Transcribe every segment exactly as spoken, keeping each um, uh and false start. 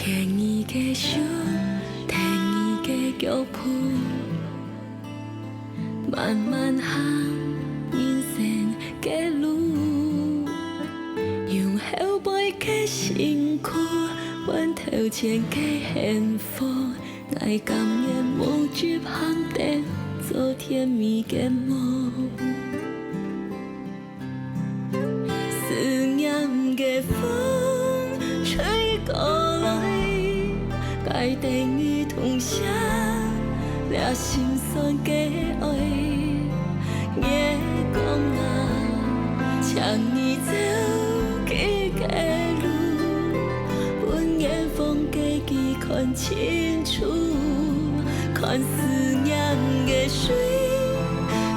牽你个手，跈你个腳步，慢慢行人生个路。用後背个辛苦，換頭前个幸福。𠊎甘願無執行燈，做甜蜜个夢。 思念个風吹過來，帶等你痛惜這心酸个愛。月光啊，請你照佢个路，分遠方个佢看清楚，看思念个水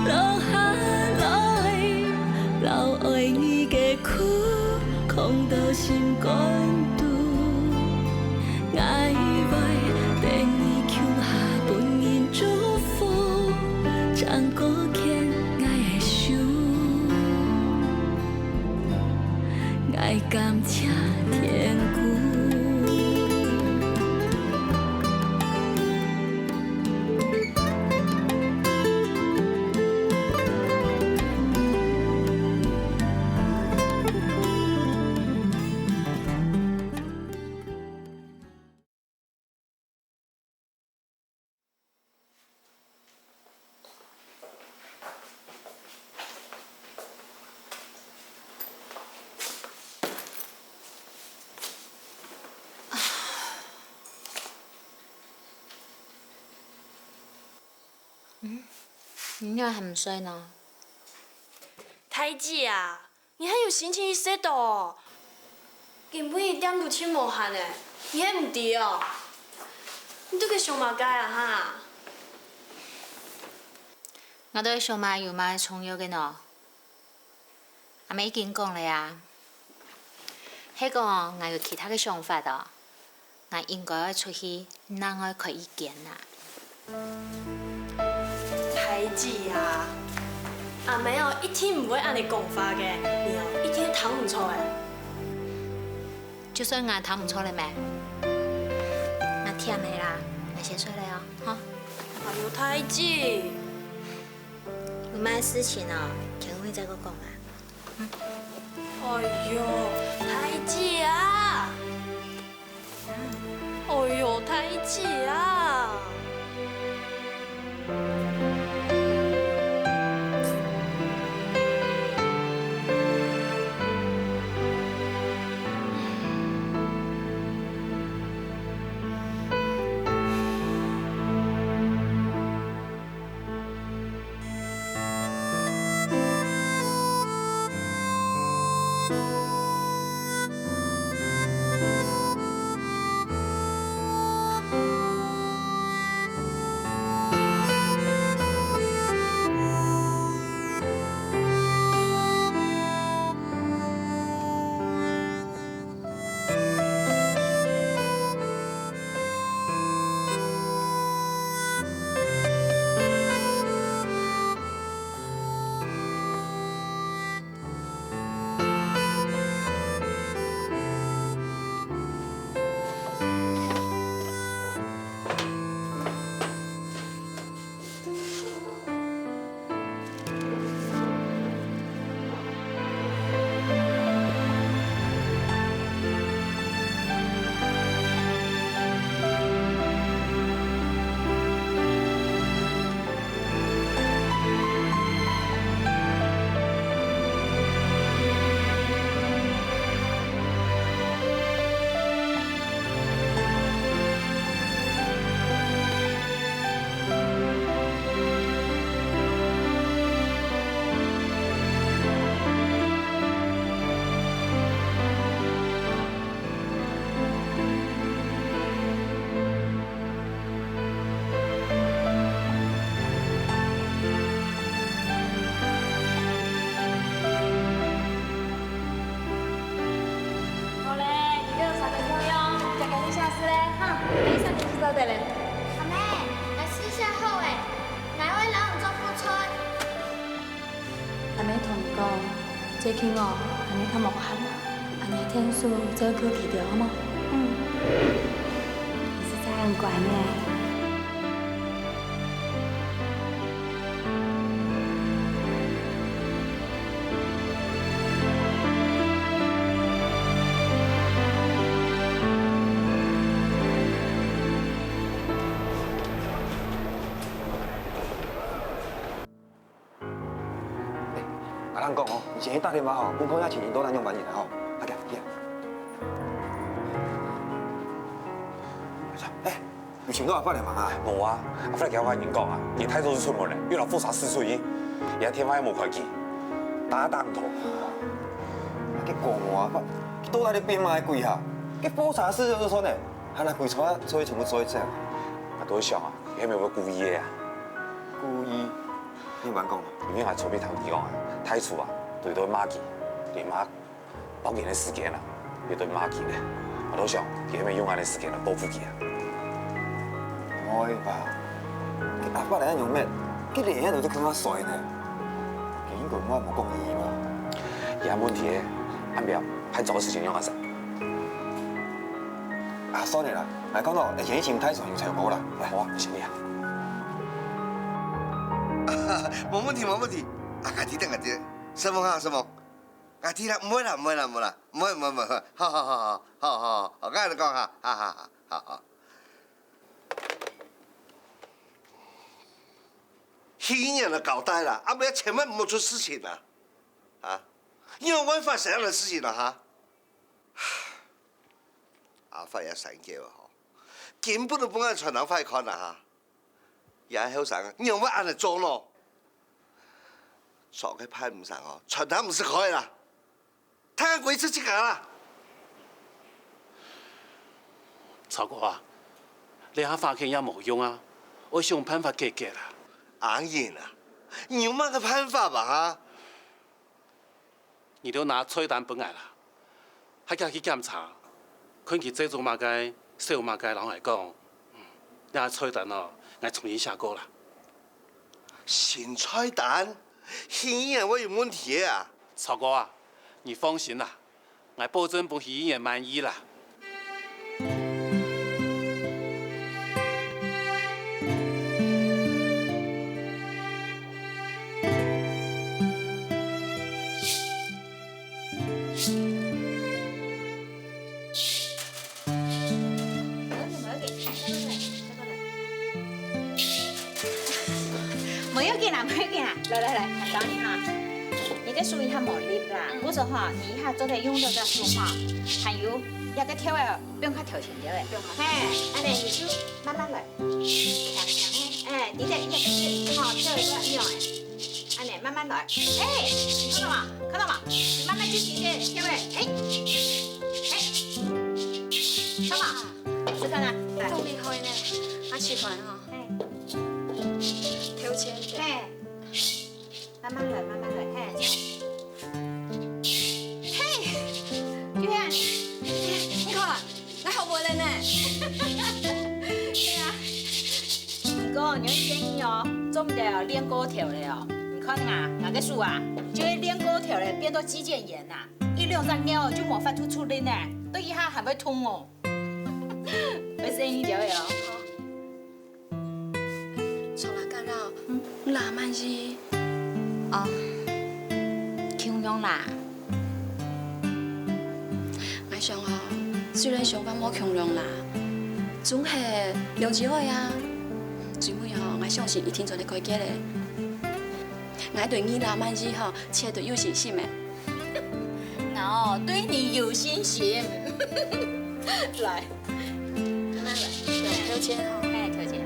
落下來。 摎愛你个苦囥到心肝肚，𠊎會等你共下分人祝福，正過牽𠊎个手，𠊎感謝天公。 嗯，你仰還毋睡呢？大姊啊，你還有心情去食到哦？今晡日店都盡無閒呢，你還毋知哦？你到底想麼个啊哈？𠊎到底想麼个有麼个重要个呢？ 阿姆已經講了啊，係講𠊎有其他个想法哦，𠊎應該愛出去另外開一間啊。大姊啊，阿姆哦一定毋會恁樣講話个，你哦一定聽毋著个。就算𠊎聽毋著了咩？𠊎忝了啦，𠊎先睡了哦，吼。哎喲，大姊！ 有麼个事情哦，天光再過講啊。哎喲，大姊啊！哎喲，大姊啊！好咧，你个三个漂亮，交給你寫字咧，哈，你三个就做得咧。阿姆，𠊎字寫好咧，𠊎會摎你做副菜。阿姆同你講，最近哦，阿姆較無閒啊，阿姆天數照顧佢兜好無？嗯。乖呢。哎，阿蘭講哦，你先去打電話吼，問看若青青到底仰般人吼。好个，去啊。哎，有尋到阿發了嗎？啊，無啊，阿發今晡日講啊，佢太早就出門了，又摎貨車駛出去，這電話也無開機，打也打毋著。啊，該講無阿發，佢到底在變麼个鬼哈？該貨車駛就算了，還拿歸車出去全部載走。啊，都係想啊，佢係毋係故意个啊？故意？仰般講啊？因為𠊎昨晡聽佢講啊，大廚啊，對對罵佢，連罵 包間个時間啊，也對罵佢咧。𠊎都想，佢係毋係用恁樣个時間來報復佢啊？毋會吧？該阿發恁樣咩？佢連夜都就跟佢睡呢。佢應該毋會無講理吧？這問題，恁樣，還早个時間用啊啥？啊，算了啦，來看咯，先去尋大廚有找無啦。來，好啊，先去啊。無問題，無問題。啊，𠊎知得，𠊎知得。承蒙哈，承蒙。 啊，知啦，毋會啦，毋會啦，毋會啦，毋會，毋會，毋會，好好好好好好好，𠊎同你講哈，哈哈哈，好好。去醫院个交代啦，啊，毋要千萬毋好出事情啊，啊，仰會發生恁樣个事情啊哈？阿發也生氣了吼，根本都毋愛傳人壞看啊哈。 這後生仰會恁樣做咯？做个辦毋成哦，傳單毋使開啦，他歸自己搞啦。曹哥啊，這下發譴也無用啊，愛想辦法解決啊。阿英啊，你有麼个辦法吧哈？ 你兜拿菜單分𠊎啦，下下去檢查，看佢做麼个、少麼个摎𠊎講。這菜單哦，𠊎重新寫過啦。新菜單？去醫院會有問題个啊？曹哥啊，你放心啦，𠊎保證分去醫院滿意啦。 無要緊啦，無要緊啦，來來來，𠊎教你哈。你个手一下無力啦，故所吼，你一下做得用這个手哈，還有這个頭仔，放較頭前頭仔。嘿，恁樣你就慢慢來。 哎，你得一个一个吼，跳一个一样哎，恁樣慢慢來。哎，你看到嗎？看到嗎？你慢慢就直接跳哎，哎，哎，看嘛，試看啊，來，夠厲害呢，啊，奇怪哈，哎，跳起來，哎。 慢慢來，慢慢來，嘿。嘿，秋香，你看，𠊎學會了呢。對啊。毋過，你愛注意哦，做毋得哦，練過頭了哦。你看啊，𠊎个手啊，就會練過頭了，變到肌腱炎吶，一兩隻月哦，就無法度出力呢，到以後還會痛哦。會細心一點哦。 從哪間啊？嗯？拉滿意。哦，共樣啦。𠊎想吼，雖然想法無共樣啦，總係了解愛啊。最尾吼，𠊎相信一定做得改革个。𠊎對你拉滿意吼，絕對有信心个。 哦，對你有信心。來，慢慢來，對，跳肩哦。哎，跳肩。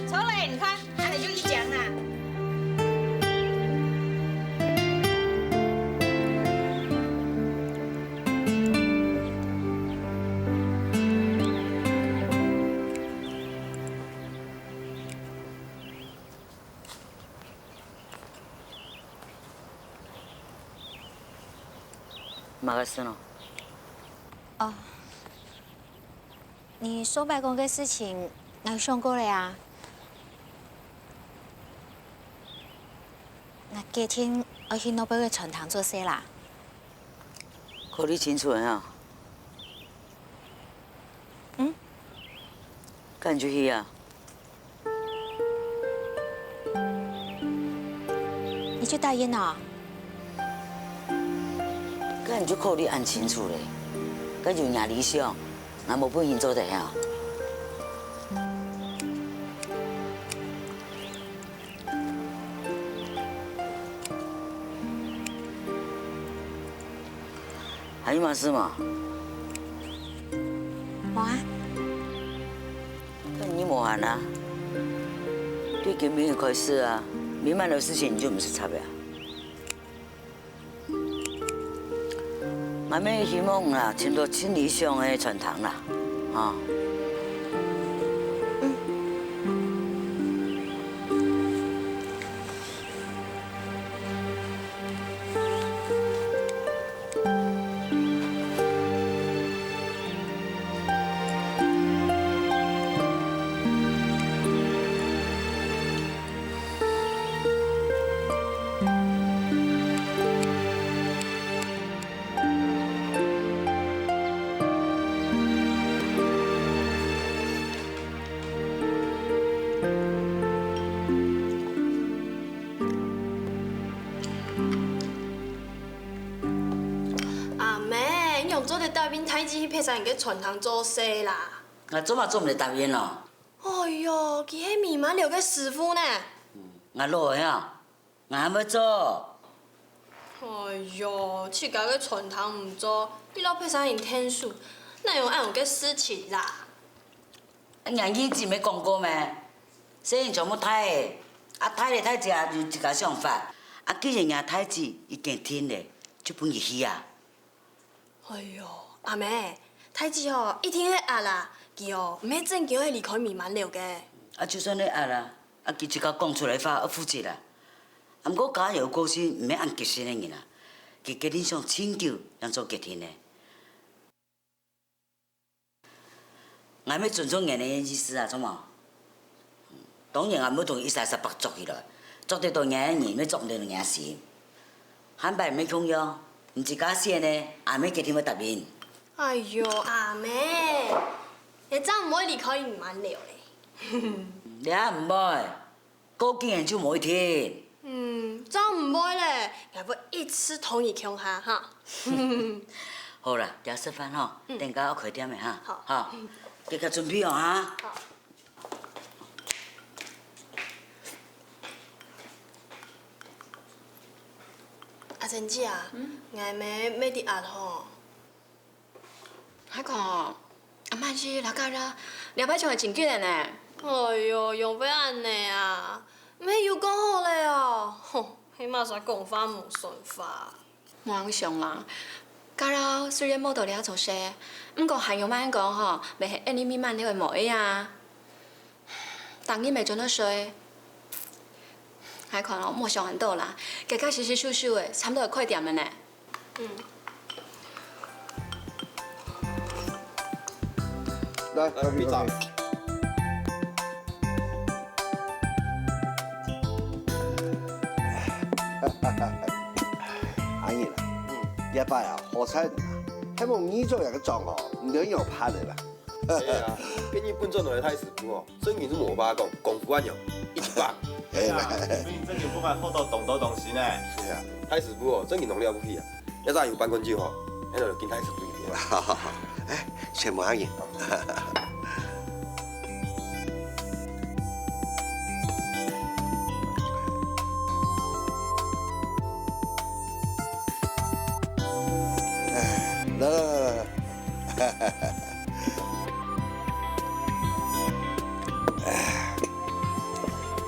重來，你看，恁樣就一講啦。麼个事呢？哦，你上擺講个事情，𠊎想過了啊。𠊎決定愛去外背个餐廳做事啦。考慮清楚了啊？嗯？該你就去啊。你就答應啊？該你就考慮恁清楚咧，該有若理想，𠊎無本事做得啊。 還有麼个事無？無啊。該你無閒啊？對今晡日開始啊，美滿樓事情你就毋使插啊。 𠊎乜希望啊，尋到盡理想个餐廳啦，吼。阿姆，你仰做得答應大姊去別儕人个餐廳做事啦？𠊎做麼做毋得答應咯？哎喲，佢係美滿樓个師傅呢。𠊎老了啊， 𠊎還會做。哎喲，自家个餐廳毋做，你摎別儕人𢯭手，哪有恁樣个事情啦？𠊎以前毋係講過咩？細人全部大了，啊大了大自家有自家想法，啊既然若大姊已經定了，就分佢去啊。 哎喲，阿姆，大姊吼一定會壓啦，佢哦毋係真經會離開美滿樓个。啊就算會壓啦，啊佢自家講出來話愛負責啦。啊毋過家有個性毋係恁急性个人啊，佢決定想盡久正做決定呢。 𠊎乜尊重你个意思啊，著無？當然𠊎毋會同你一儕儕白捉起來，捉得到你个人，乜捉毋得到你个心。下擺乜共樣，你自家選呢，阿姆決定會答應。哎喲，阿姆，你正毋會離開美滿樓咧。你也毋會。 過幾年就無一定。嗯，正毋會咧，𠊎會一直同你共下哈。好啦，這食飯吼，等下愛開店个哈。好，好，自家準備哦哈。好。阿珍姊啊，𠊎姆乜在壓吼。 還講哦，阿滿姨摎家樂這擺像係真緊个呢。哎喲，仰會恁呢啊？毋係有講好了哦？吼，係麼儕講話無算話。無恁想啦，家樂雖然無到這座勢，毋過還有麼个講吼，乜係恁呢美滿樓个無愛啊。 逐日乜轉到睡。𠊎看哦，莫想恁多啦，結結實實收收个，差毋多愛開店了呢。嗯。來，來，你走。阿英啊，這擺啊，好彩你啊，還無你做這個莊哦，毋知仰般个啦。哎呀，今日本莊來大師傅哦， 真經係無話講，功夫恁樣，一級棒。哎呀，你真經分𠊎學到當多東西呢。哎呀，大師傅哦，真經當了不起啊！這下有半罐酒吼，還有跟大師傅一樣。好好好，哎，先無要緊。哎，來來來來來。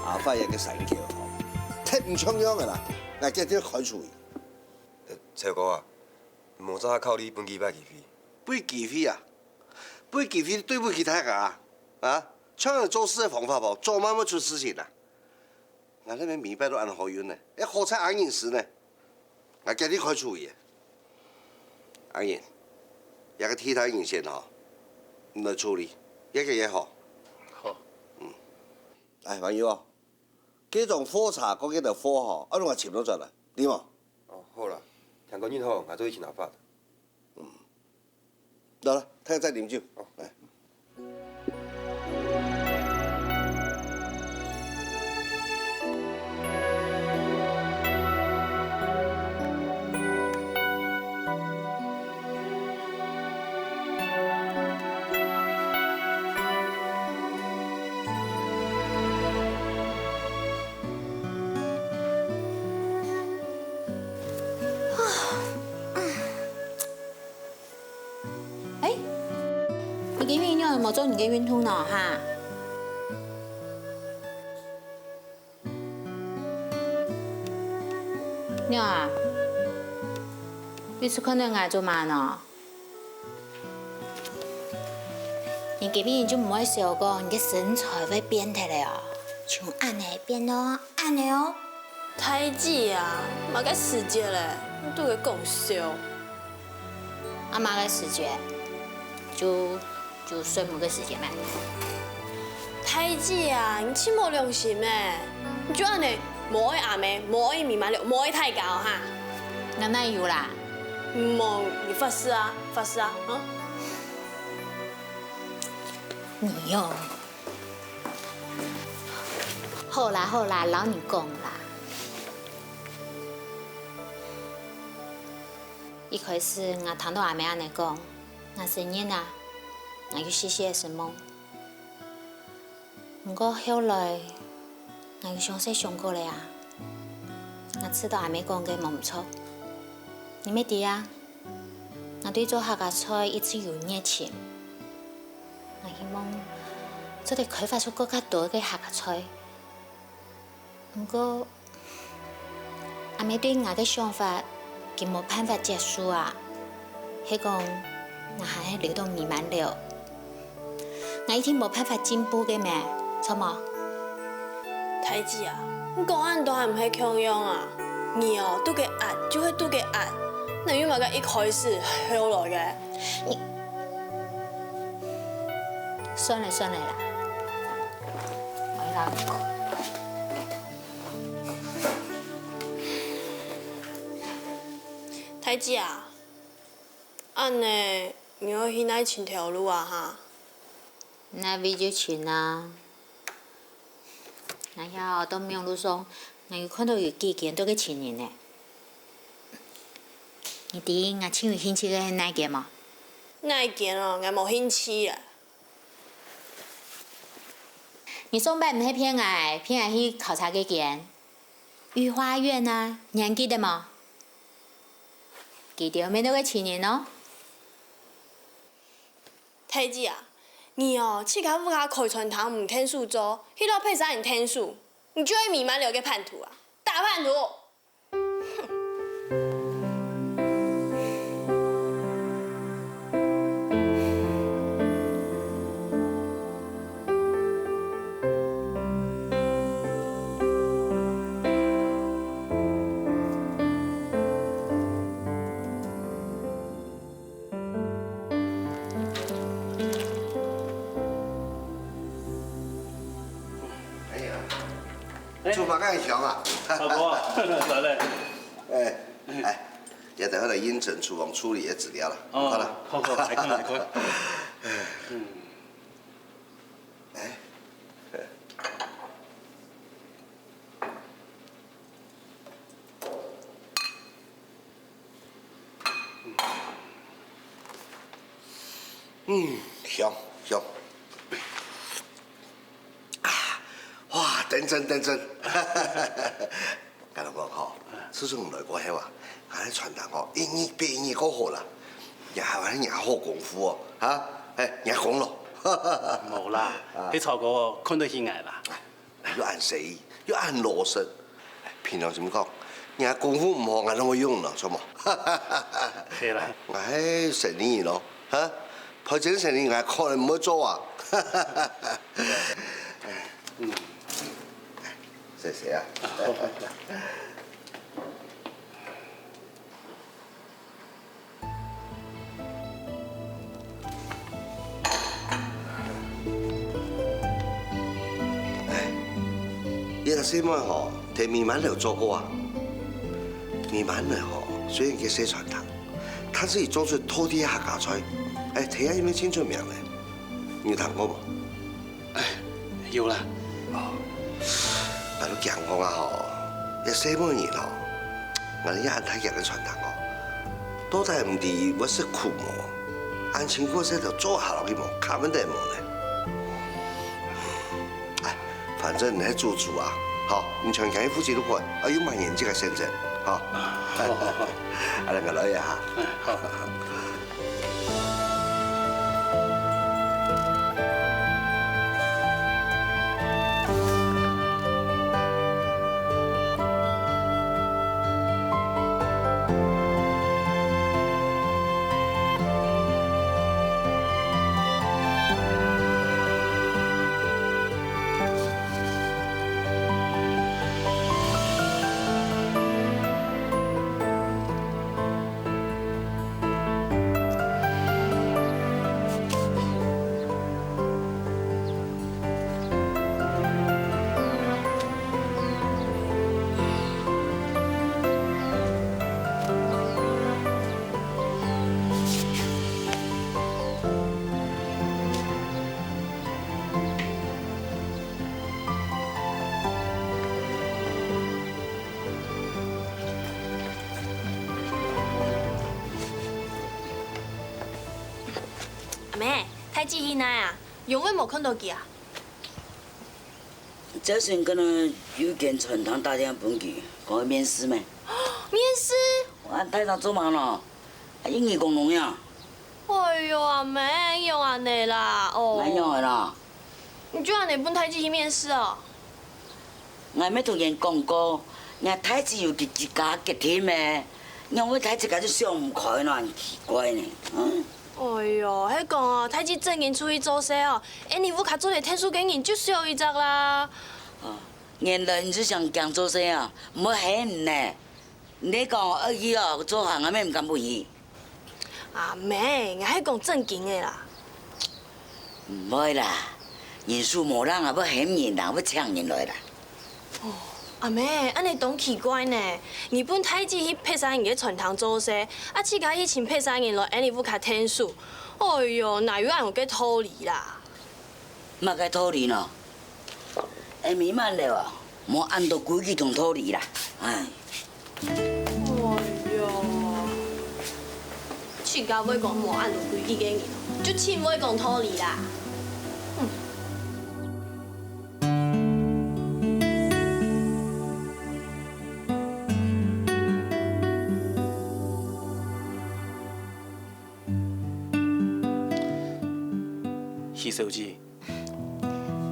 阿發這個山狗吼，忒毋像樣个啦，𠊎決定開除佢。呃，超哥啊，無做下考慮分佢一擺機會。分機會啊？分機會對不起大家啊？啊？像恁做事个方法無，做麼會出事情啊？ 𠊎這片尾擺都恁好運呢，還好在阿英識呢。𠊎決定開除佢。阿英，這個替代人選吼，你來處理，越緊越好。好。嗯。哎，朋友哦，這種貨車過去个貨吼，愛同𠊎尋到轉來，對無？哦，好啦，聽講恁好，𠊎做去尋阿發。嗯。 來來，大家再啉酒。好。來。你今晡日仰會無做你个運動呢，哈？妞啊，你係看著𠊎做麼个呢？你今晡日就毋會愁講你个身材會變忒了哦，像恁仔變到恁仔哦。大姊啊，麼个時節咧，你都會講笑。 啊，麼个時節？就，就睡目个時節咩？大姊啊，你盡無良心欸！你就恁仔無愛阿姆，無愛美滿樓，無愛大家哦哈！𠊎哪有啦？無，你發誓啊，發誓啊，啊！你哦，好啦好啦，摎你講啦。 一開始𠊎聽著阿姆恁仔講，𠊎承認啊，𠊎有細細仔失望。毋過後來，𠊎有詳細想過咧啊，𠊎知著阿姆講个無毋著。你乜知啊，𠊎對做客家菜一直有熱情。𠊎希望做得開發出更加多个客家菜。毋過， 阿姆對𠊎个想法，佢無辦法接受啊。係講，𠊎還係留到美滿樓，𠊎一定無辦法進步个咩，著無？大姊啊，你講恁多還毋係共樣啊？你哦，堵該閼就係堵該閼，哪有麼个一開始後來个？你，算了算了啦，𠊎來。 大姊啊，恁仔你愛去哪尋頭路啊哈？哪位就尋啊！𠊎這下到網路上，𠊎有看著有幾間做个情人呢。你知𠊎盡有興趣个係哪間無？哪間哦，𠊎無興趣啊。 你上擺毋係騙𠊎，騙𠊎去考察該間御花園啊，你還記得無？佢兜乜做个情人哦。大姊啊，你哦，自家屋下開餐廳毋𢯭手做，去摎別儕人𢯭手，你就係美滿樓个叛徒啊，大叛徒！ 哎呀，哎。做麼个恁香啊？大哥啊，來了。哎，哎，這等下來印證廚房處理个資料了。哦，好了。好，好，來看，來看。嗯。哎。 嗯，香，香。啊，哇，等陣，等陣。𠊎同你講吼，自從你來過後啊，𠊎个餐廳吼，一日比一日過好啦。也還有你好功夫哦，哈？哎，你講咯。無啦，啊。係曹哥看得起𠊎啦。 又恁細義，又恁老實。憑良心講，若功夫毋好，𠊎哪會用呢，著無？係啦。𠊎係生理人咯，哈？賠錢生理，𠊎可能毋會做啊。嗯。謝謝啊。 哎，這个細妹吼，在美滿樓做過啊。美滿樓吼，雖然係細餐廳，但是佢做出道地个客家菜，哎，在這因為盡出名咧。你有聽過無？ 哎，有啦。哦，𠊎都驚講啊吼，這細妹人吼，𠊎這恁大間个餐廳哦，到底毋知會食苦無？恁辛苦个事頭做下落去無？堪得無呢？哎，反正你係主廚啊，吼，你全權去負責就好，啊，有麼个你自家選擇，吼。啊，好，好，好。啊，𠊎來一下。嗯，好。大姊去哪啊？仰會無看到佢啊？朝晨看到有間餐廳打電話分佢，講愛面試咩？面試？啊，大姊做麼个呢？啊，英語講聾呀？哎喲，阿姆，仰恁呢啦？哦。哪樣个啦？你就恁呢分大姊去面試哦？ 𠊎乜同人講過，若大姊有佢自家決定咩？仰會大姊自家就想毋開呢？恁奇怪呢！嗯。哎喲，係講哦，大姊正經出去做事哦，𠊎屋下做得𢯭手个人就少一隻啦。哦，原來你係想驚做事啊？毋會喊你呢！你講愛去哦，做下，𠊎乜毋敢分你。 阿姆，𠊎係講正經个啦。毋會啦，人手無啦，𠊎會喊人啦，會請人來啦。哦，阿姆，恁呢當奇怪呢！你分大姊去別儕人个餐廳做事，啊自家去尋別儕人來𠊎屋下𢯭手。哎喲，哪有恁樣个道理啦？ 麼个道理呢？𠊎美滿樓啊，無恁多規矩同道理啦。唉。哎喲，自家會講無恁多規矩个人，就盡會講道理啦。嗯。許小姐，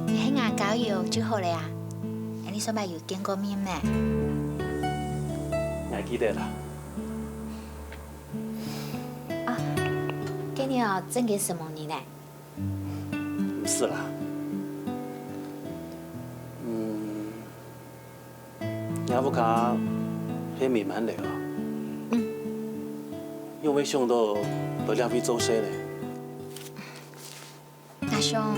你喊𠊎交友就好了啊！𠊎你上擺有見過面咩？𠊎記得啦。啊，該你哦，正經承蒙你呢。毋使啦。嗯，若屋下係美滿樓啊？嗯。仰會想到來這位做事呢？ 𠊎想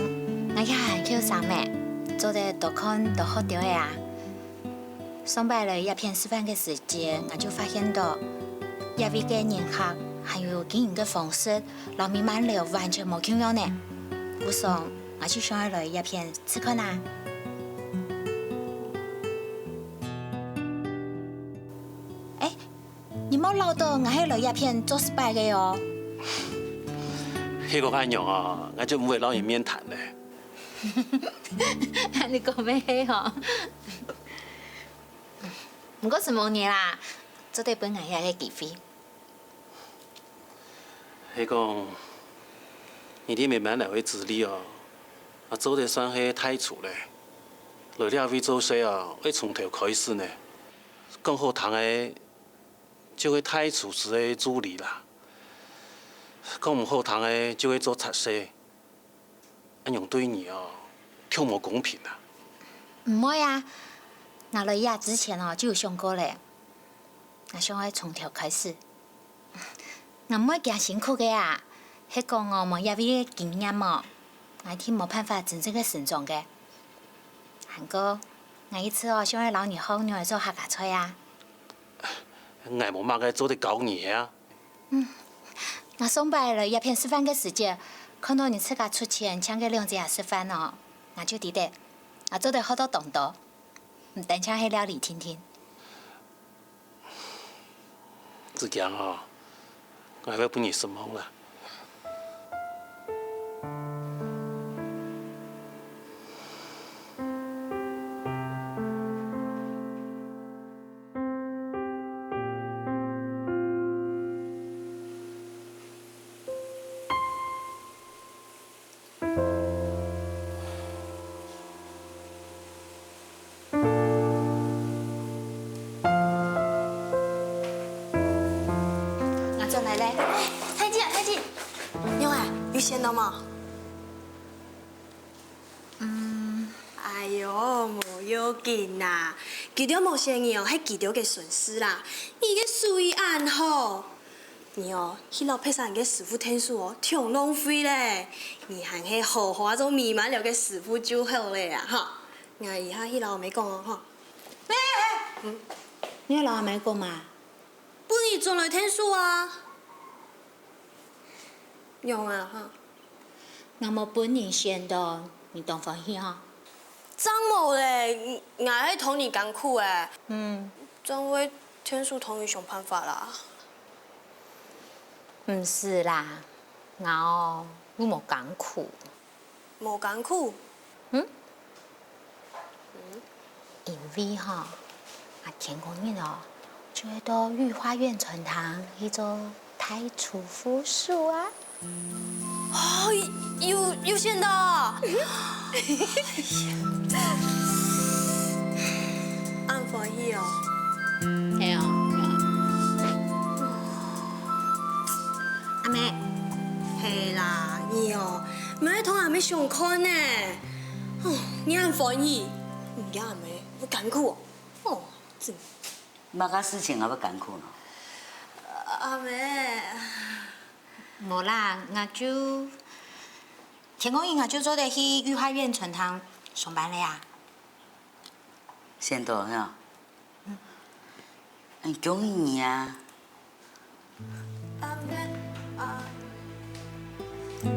，𠊎也還後生咩，做得多看多學兜仔啊。上擺來這片食飯个時節，𠊎就發現到，這位个人客還有經營个方式，摎美滿樓完全無共樣呢。故所，𠊎就想愛來這片試看啊。欸， 你莫恅著𠊎係來這片做失敗个哦。係講恁樣哦，𠊎就毋會摎你面談了。你講乜係吼？毋過承蒙你啦，做得分𠊎這个機會。係講，你這美滿樓个資歷哦，啊做得算係大廚了。來這位做事哦，愛從頭開始呢。講好聽个， 就係大廚師个助理啦。講毋好聽个，就係做雜事，恁樣對你哦，忒無公平啊！毋會啊，𠊎來這之前哦，就有想過了。𠊎想愛從頭開始。𠊎毋會驚辛苦个啊，係講𠊎無這位个經驗哦，𠊎一定無辦法真正个成長个。還過，𠊎一直哦想愛摎你學仰仔做客家菜啊。 𠊎無麼个做得教你啊。𠊎上擺來這片食飯个時節，看著你自家出錢請該兩姊食飯哦，𠊎就知得，𠊎做得學著當多，毋單淨係料理定定。子強哦，𠊎會分你失望啦。 𠊎轉來了。欸，大姊啊，大姊，仰仔，有閒到無？嗯。哎喲，無要緊啦，佢兜無閒你哦，係佢兜个損失啦。你个手藝恁好， 你哦，去摎別儕个師傅𢯭手哦，忒浪費了。你還係好好做美滿樓个師傅就好了啊，吼。𠊎這下去摎阿姆講哦，吼。欸，欸，欸，你愛摎阿姆講麼？分你轉來𢯭手啊。仰啊，吼。𠊎無分人選著，你當歡喜吼？正無咧，𠊎係討你艱苦欸。嗯。正會𢯭手討你想辦法啦。 毋使啦，𠊎哦，你無艱苦？無艱苦？嗯？因為吼，啊，天光日哦，就會到御花園餐廳去做太初副手啊。哦，有，有先到啊！恁歡喜哦！係哦，係哦。阿妹，係啦，你哦，毋愛同阿妹相看呢。哦，你恁歡喜，毋驚阿妹會艱苦哦。哦，真。麼个事情啊，會艱苦呢？阿妹。無啦，𠊎就，天光日𠊎就做得去御花園餐廳上班了啊。 先到哈。嗯。嗯，恭喜你啊！啊，毋對，啊。哎呦。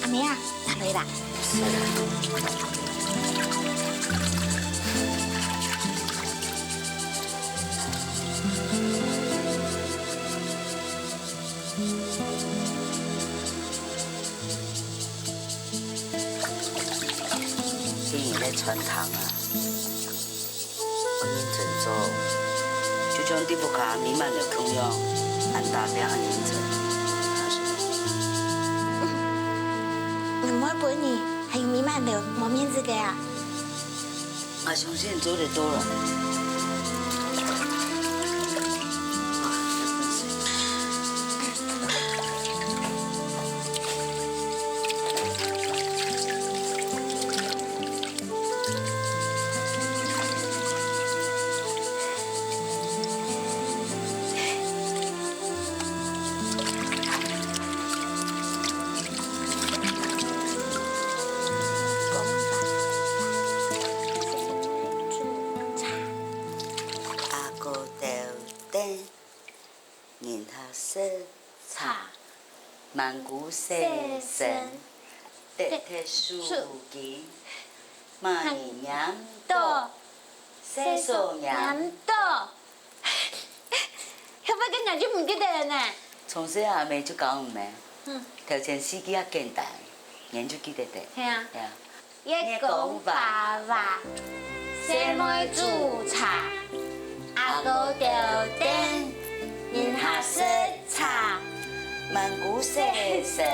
阿妹啊，拿來啦。 今日个餐廳啊，愛認真做，就像在屋下美滿樓共樣，恁打拚恁認真。毋會分你還有美滿樓無面子个啊？ 𠊎相信做得到啦。阿哥兜等，人客食茶，吂姑洗身，跌忒手巾，麼人拈到，洗手拈到。 後背个𠊎就毋記得了呢。從細阿姆就教𠊎等，嗯。頭前四句較簡單，𠊎就記得得。係啊。係啊。月光華華，細妹煮茶，阿哥兜等，人客食茶，吂姑洗身，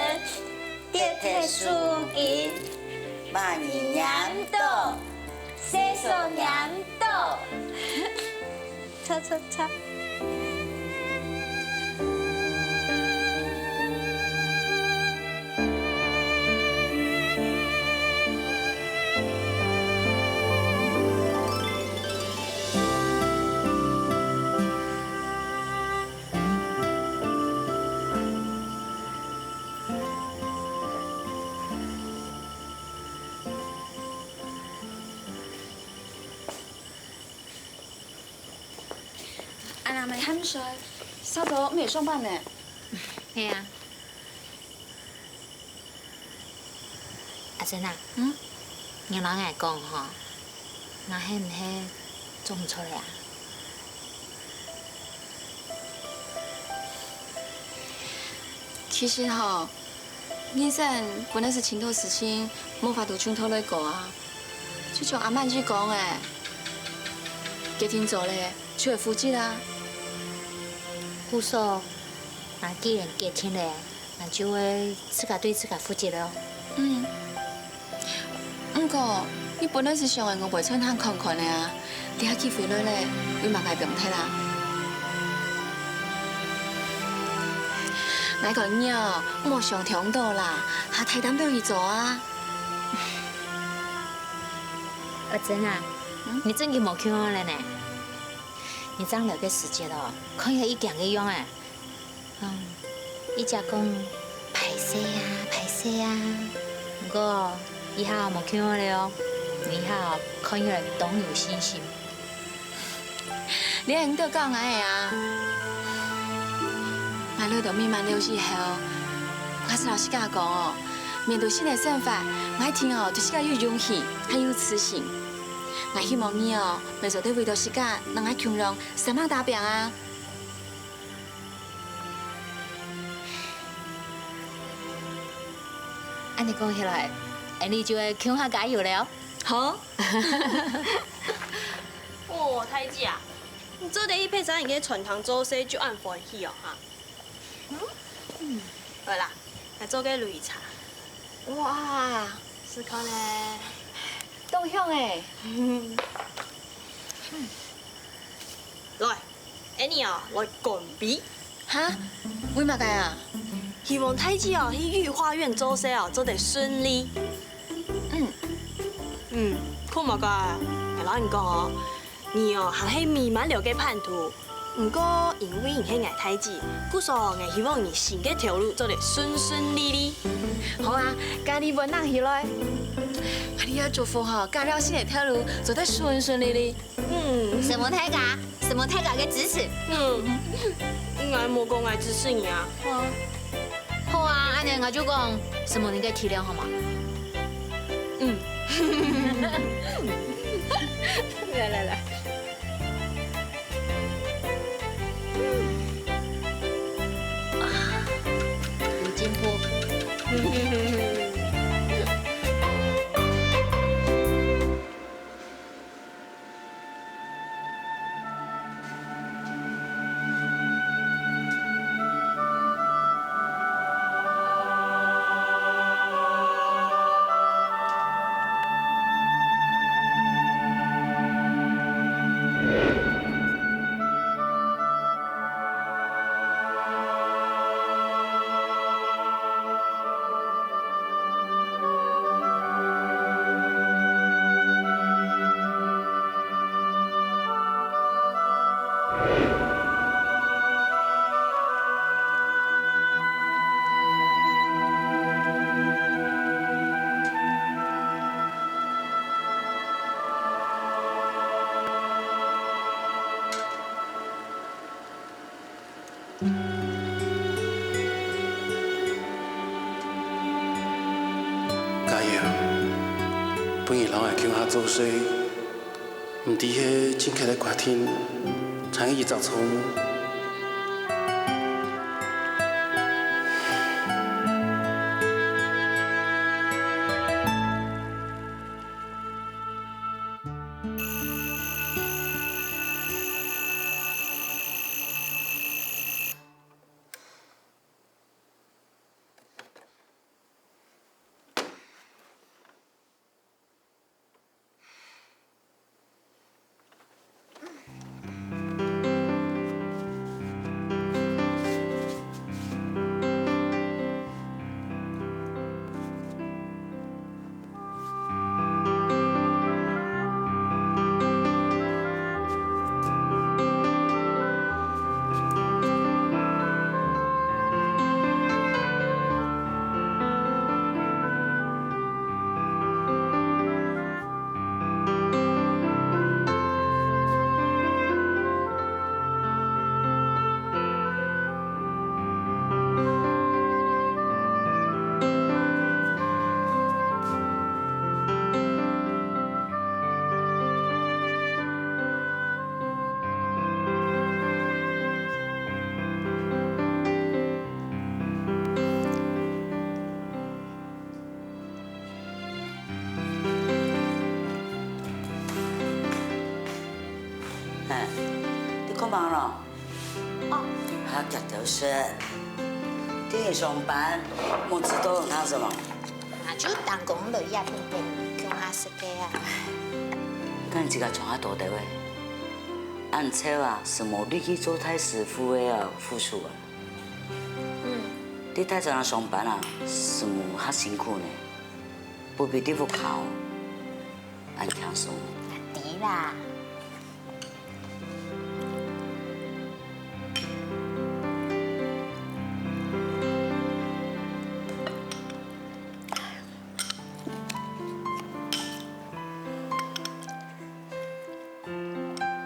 跌忒手巾，麼人拈到，洗手拈到。 擦擦擦。恁樣還毋睡，朝早毋使上班呢。係啊。阿珍啊，嗯？你摎𠊎講吼，𠊎係毋係做毋著了啊？ 其實吼，人生本來係盡多事情無法度從頭來過啊。就像阿滿姨講个，決定做了，就愛負責啊。故所，𠊎既然決定了，𠊎就愛自家對自家負責囉。嗯。 毋過，你本來係想愛𠊎陪餐廳看看个啊，這下機會來了，為麼个放忒啊？ 𠊎講你哦，莫想忒多啦，還大膽兜去做啊。阿珍啊，你真經無共下了呢？你正來个時節哦，看起來異驚个樣仔。嗯，一直講歹勢啊，歹勢啊。毋過，這下無共下了哦，你這下看起來當有信心。 你恁樣講𠊎个啊？𠊎來到美滿樓以後，𠊎就摎自家講哦，面對新个生活，𠊎一定哦，對自家有勇氣，還有自信。𠊎希望你哦，會做得為到自家，摎𠊎共樣煞猛打拚啊！恁樣講起來，𠊎俚就會共下加油了哦。好。 哦，大姊啊，你做得去別儕人个餐廳做事就恁歡喜哦，哈？嗯，好啦，來做个擂茶。哇，試看咧。當香欸！來，恁樣哦，來乾杯。哈？為麼个啊？希望大姊哦，去御花園做事哦，做得順利。嗯。嗯，看麼个？𠊎摎你講哦， 你哦，還係美滿樓个版圖。毋過因為你係𠊎大姊，故所𠊎希望你新个頭路做得順順利利。好啊，該你分𠊎起來。𠊎這下祝福吼，該你新个頭路做得順順利利。嗯。承蒙大家，承蒙大家个支持。嗯，𠊎無講𠊎支持你啊。好啊，恁樣𠊎就講承蒙你个體諒，好無？嗯。 來來來。有進步。 加油！分你摎𠊎共下做事，毋知係正確个決定，還係一隻錯誤。 哎，你看忙咯？哦。還遽兜食。天天上班，無事做做麼个？啊，就打工了呀，天天，共下食个啊。該你自家賺較多兜仔，恁臭啊，係無力氣做大師傅个啊，副手啊。 嗯，在大廠上班啊，事務較辛苦呢，不比在屋下恁輕鬆。知啦。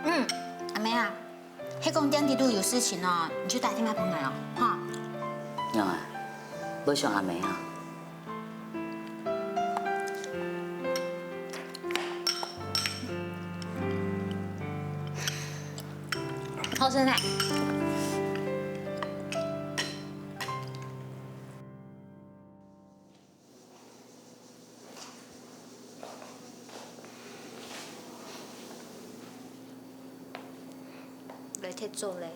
嗯，阿妹啊， 係講店裡肚有事情哦，你就打電話分𠊎哦，哈。仰啊，會想阿妹啊？好食無？ 來忒早咧。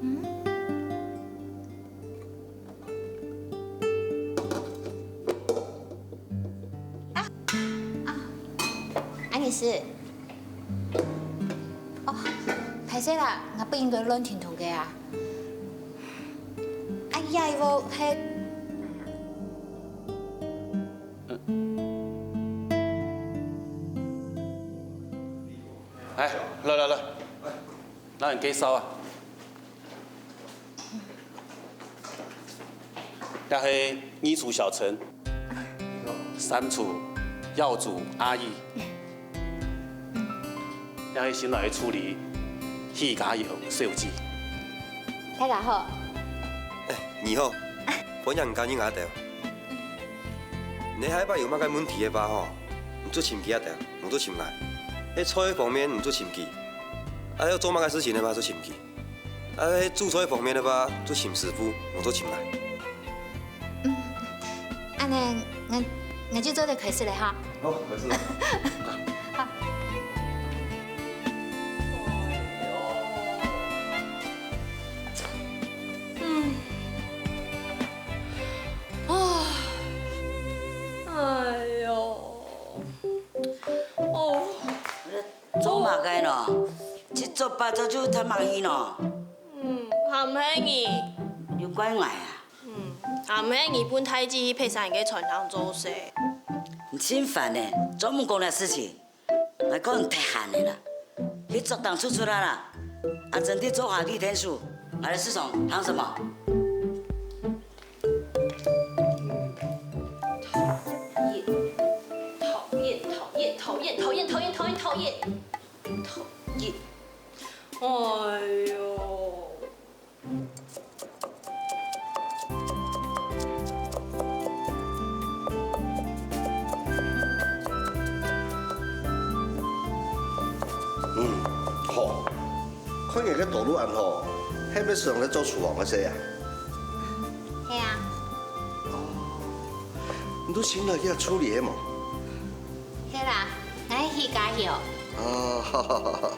嗯？啊，啊，安女士。哦，歹勢啦，𠊎不應該亂停動个啊。哎呀，𠊎係，哎，來來來，來，你介紹啊。 這係二廚小陳，三廚耀祖阿義，這係新來个助理許家瑤小姐。大家好。哎，你好，歡迎加入𠊎兜。你下擺有麼个問題个話吼，你就尋佢兜，毋就尋𠊎。係菜方面你就尋佢，啊，愛做麼个事情个話就尋佢。 啊，煮菜方面个話，就尋師傅，毋就尋𠊎。嗯，恁呢，𠊎，𠊎就做得開始了哈。好，開始吧。好。嗯。啊。哎喲。哦。 做麼个呢？七早八早就歎麼个呢？嗯，還毋係你。又怪𠊎啊？嗯，還毋係你分大姊去別儕个餐廳做事。你真煩呢，專門講這事情，𠊎講你忒閒了啦，去桌頂出出來啦！啊，真的做下地天數，𠊎來市場行什麼？ 討厭，討厭，討厭，討厭，討厭，討厭，討厭，討厭，討厭。哎喲。嗯，好。看你个頭路恁好，係毋係想來做廚房个事啊？係啊。 哦，你都新來這處理个無？係啦，𠊎係許家瑤。哦，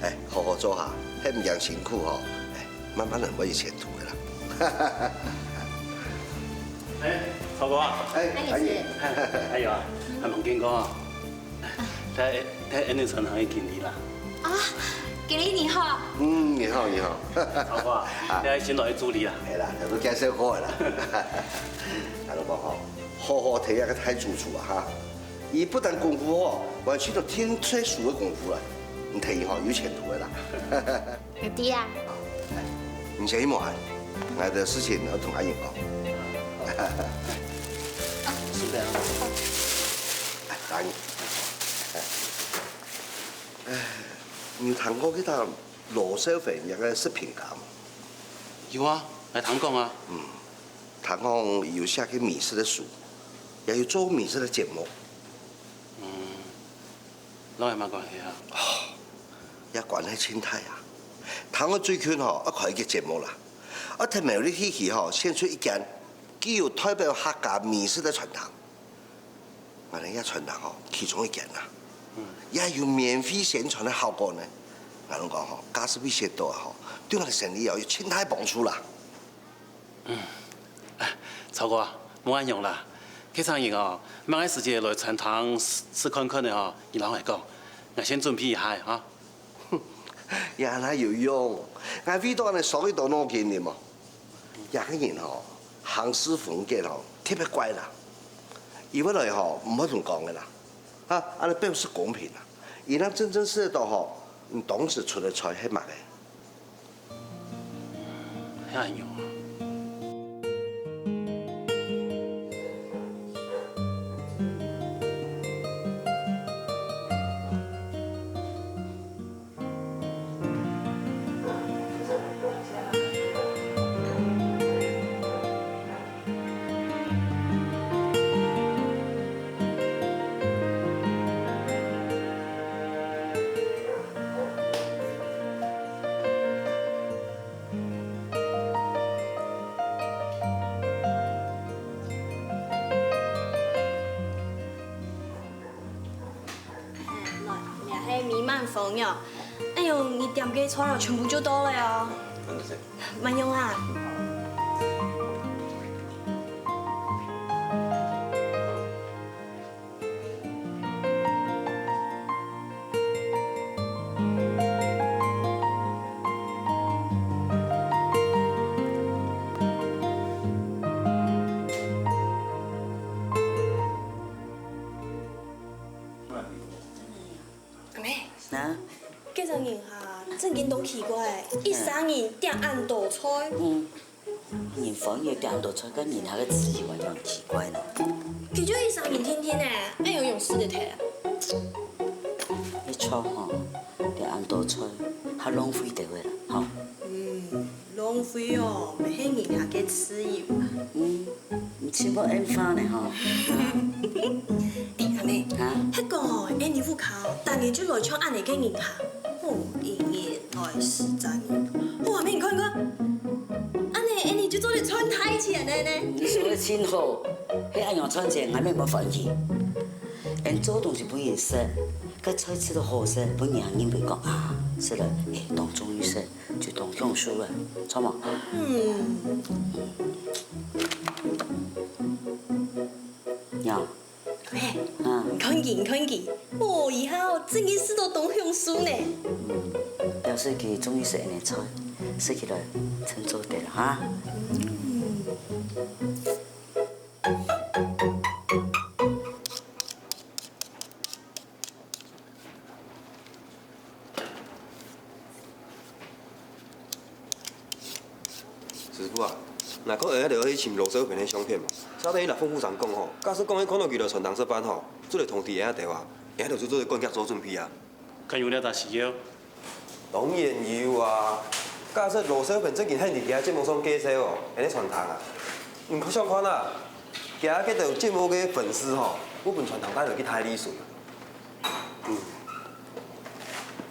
哎，好好做哈，係毋驚辛苦吼，哎，慢慢來會有前途个啦。哎，曹哥啊，哎，哎，阿姨，哎，哎呀，還吂見過啊。 在，在Anderson行个經理啦。啊，經理你好。嗯，你好，你好。曹哥啊，啊。你係新來个助理啊？係啦，頭都介紹過个啦。阿老伯吼，好好聽這个大主廚啊哈，佢不但功夫好，還識得添菜蔬个功夫啦。你聽佢吼，有前途个啦。 你知啊？你先去忙，𠊎有事情愛同阿英講。是這樣。哎，阿英。你有聽過該隻羅少芬這个食評家無？有啊，𠊎聽講啊。聽講有寫个美食个書，也有做美食个節目。摎𠊎麼關係啊？也關係盡大啊！聽講最近吼，愛開一个節目啦，愛特別去去吼，選出一間具有代表客家美食个餐廳。 𠊎等這餐廳吼，其中一間啊，也有免費宣傳个效果呢。𠊎等講吼，假使會選著啊吼，對𠊎等生理哦有盡大幫助啦。曹哥啊，莫恁樣啦，該請人哦，麼个時節來餐廳試試看看仔吼，你摎𠊎講，𠊎先準備一下仔哈。 也哪有用？𠊎為著恁仔傷幾多腦筋哩無？這个人吼，行事風格吼，特別怪啦。佢會來吼，毋會同講个啦。啊，恁仔表示公平啦。佢正真正試著吼，你當時出个菜係麼个？ 係恁樣啊。來，這係美滿風哦。哎喲，你點个菜哦，全部就到了哦。慢用啊。 阿姆，啊？該隻人客正經當奇怪，一儕人點恁多菜。嗯。 人歡喜點恁多菜，該人客个自由還有奇怪呢。佢就一儕人定定仔，恁樣用試得忒啊？你著吼，點恁多菜，較浪費兜仔啦，吼。嗯，浪費哦，乜係人客个自由啊。嗯，你真會應話呢吼。哎，阿姆，啊？該講哦，𠊎屋下，逐日就來像恁仔个人客，哦，一日來四隻人，哦，阿姆你看看。 恁仔，𠊎就做得賺大錢了呢。你想得真好，係恁樣賺錢，𠊎乜無歡喜。𠊎做東西分人食，該菜食到好食，分人認為講啊，食了，哎，當中意食，就當享受了，著無？嗯。呀。 喂，啊。你看佢，你看佢，哦，以後正經食到當享受呢。嗯，表示佢中意食恁仔菜，食起來真做得了哈。嗯。 師傅啊，𠊎看𠊎兜愛去尋羅少芬个相片嘛，正等於摎副部長講吼，假使講係看著佢來餐廳食飯吼，做得通知𠊎兜啊，𠊎兜就做得趕緊做準備啊。敢有這隻需要？當然有啊！假使羅少芬正經肯在佢个節目上介紹哦，𠊎兜餐廳啊，你想看啊，佢該兜節目个粉絲吼，會分餐廳帶來去大利水。嗯，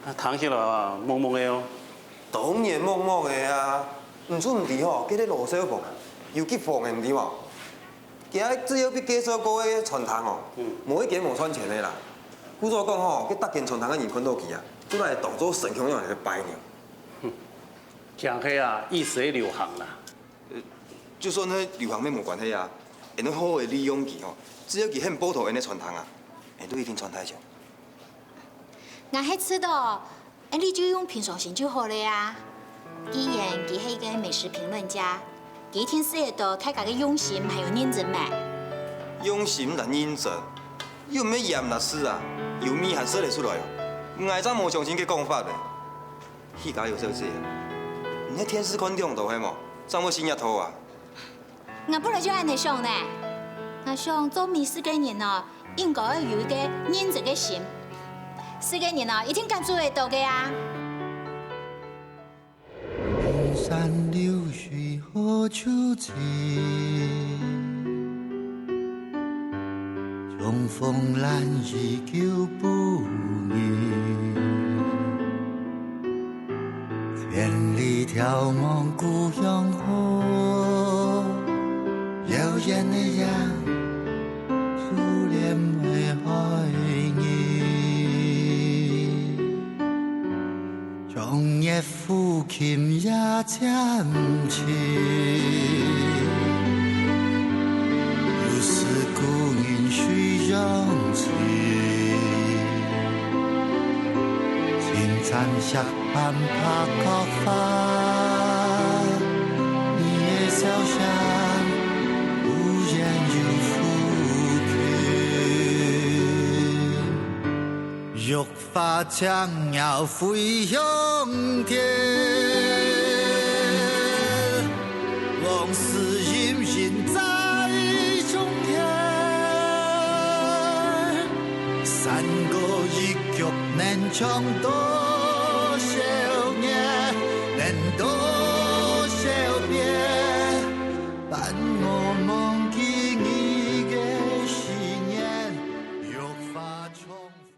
啊，聽起來啊，茫茫个哦。 當然茫茫个啊！你就毋知吼，該兜羅少芬啊，有幾瘋个，毋知無？佢只要分介紹過个餐廳哦，無一間無賺錢个啦。故所講吼，該逐間餐廳个人看著佢啊，就拿佢當做神像樣來拜呢。強係啊，一時个流行啦。就算係流行乜無關係啊，𠊎兜好好利用佢吼，只要佢肯報導𠊎兜餐廳啊，𠊎兜一定賺大錢。𠊎係知著， 𠊎俚就用平常心就好了啊。既然佢係一個美食評論家，佢一定識得到大家个用心還有認真咩？用心摎認真，又毋係鹽摎醋啊，有味還食得出來哦。𠊎正無相信該講法咧。徐家友小姐，你係電視看當多係無？正會信這套啊？ 𠊎本來就恁仔想呢。𠊎想做美食个人哦，應該愛有一個認真个心，識个人哦，一定感受得到个啊。 山流水何處去？重逢難遇舊不遇。千里眺望故鄉好，遙遠的影，思念的海日。 長夜撫琴夜漸靜，又是故人水中情。青山石板白角花，你的笑聲忽遠又忽近。 玉髮青鳥飛向天，往事隱隱在胸間。山歌一曲能唱多少年，能多